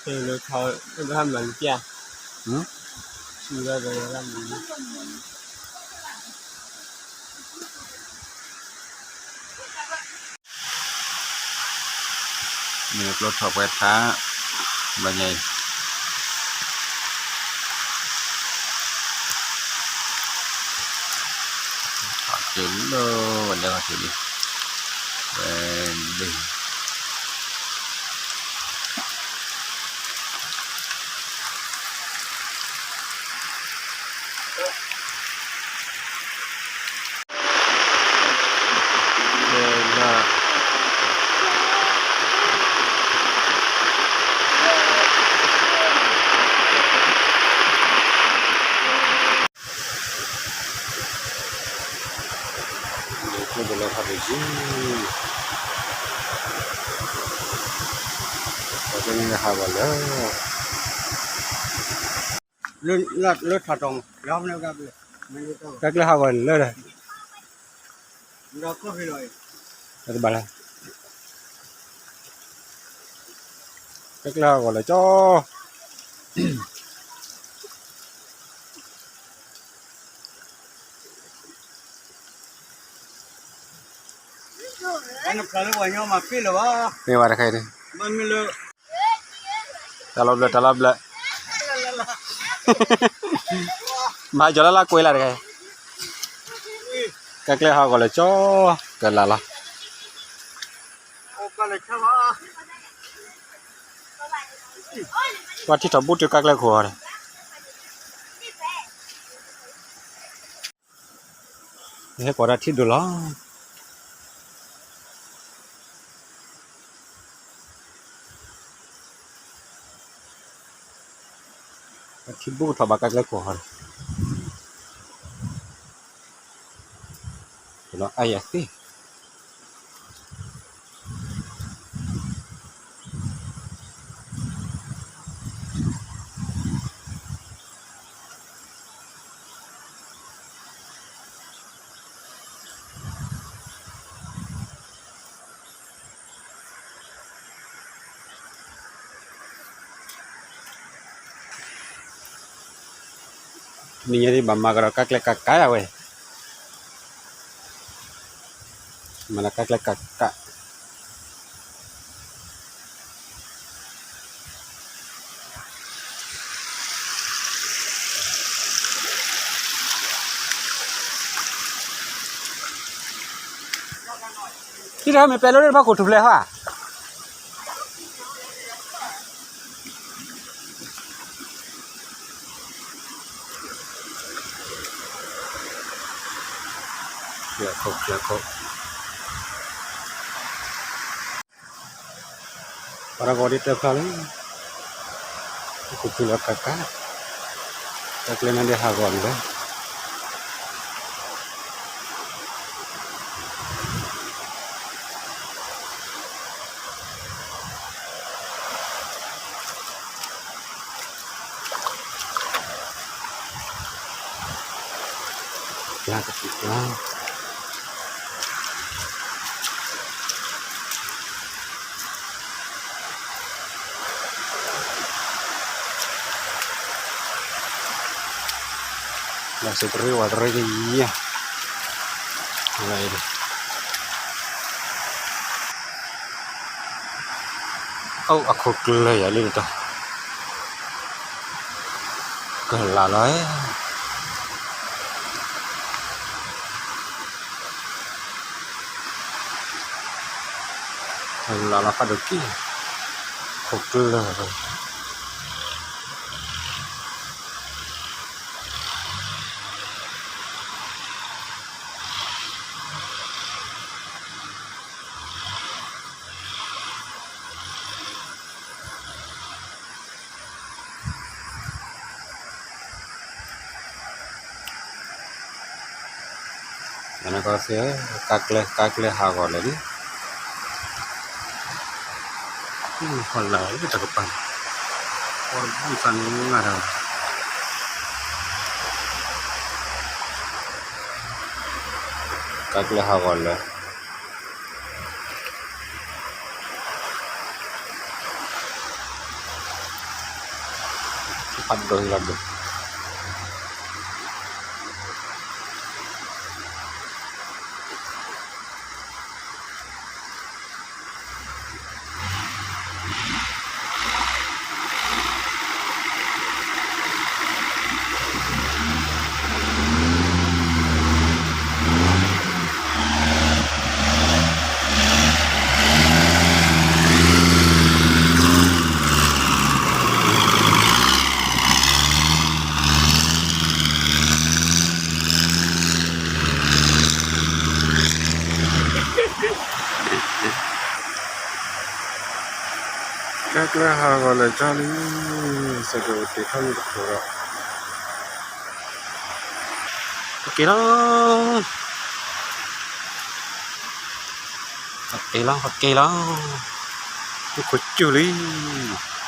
လၢထီၣ်လၢဟါမၢ်လံပျၢ်, ဟမ်, ဆူလၢလၢဟါမၢ်လံ, မ့ၢ်ကျိထီၣ်ပှဲၤထါ, ဘၣ်ညါအံၤ ဟီၣ်တုၤလၢဝဲဒၣ်ဟီၣ်တုၤလံ, ဝဲဒၣ် ကျိတလၢထီၣ်တယံၤ, ပှၤကညီဟးဂီၤလၢ လၢထးတီၤမး, ကကျဲဟးဂီၤလၢဒီး, တဘၣ်လၢ, ကကျဲဟးဂီၤလၢကၠီ မ့ၢ်ဝဲတခါအံၤ, တၢ်လီၤဘျၢၣ် တၢ်လီၤဘျၢၣ်, မၤကၠီလၢလၢကွဲလၢတခါအံၤ, ကကျဲဟးဂီၤလၢကၠီ ကလၢ်လီၤ. ပှၤထံၣ်ထီၣ်ဘူးတုၤကကျဲခိၣ်ဒီး ဟဲကိးတၢ်ထံဒိၣ်လီၤ. ပှၤထံဘူးကထီၣ်ဘၣ်ကကျဲခိၣ်ဟီဒီး တလီၤအါယၤသ့. နံၤညါဒ်ဘၣ်မၤကဒီးကကျဲကကးယၤဝဲ, မၤလၢကကျဲကကး ထံတခါမ့ၢ်ပဲာ်လၢတဖၣ်ခိၣ်ထူၣ်ဖျဲးဟါ. ပှၤတဂီၤဒ်တၢ်ဖျါလံ, ခိၣ်ဖုလီၤကကး, တၢ်ကျဲန့ၣ်ဒ်ဟးဂီၤန့ၣ်လီၤ. ကျါကပူၤကျါ လၢစ့တရ့ဝဲတရ့ကယၤ, အိၣ်အခိၣ်ကျၢၢ်ယၤလံ တၢ် ကလၤလီၤ, ကလၤလီၤဖးဒိၣ်က့, ခိၣ်ကျၢၢ် နကီသ့ၣ်, ကါကျဲ ကါကျဲဟးဂီၤလၢာ်လံ, ဟီၣ်လၢာ်လၢတကပၤ, အီၣ်တဘူၣ်သးနးတၢ်, ကါကျဲဟးဂီၤလၢာ်. အဒိၣ်လီၤဒိၣ်. ကဲကျဲဟးဂီၤလၢာ်ကၠီလံ, စးကဝဲတ့ထီၣ်လံတခိၣ်ဒီး, ဟဲက့ၤလီၤ, ဟဲက့ၤလီၤ, ဟဲက့ၤလီၤ, မုၢ်ခိၣ်စူၢ်လံ.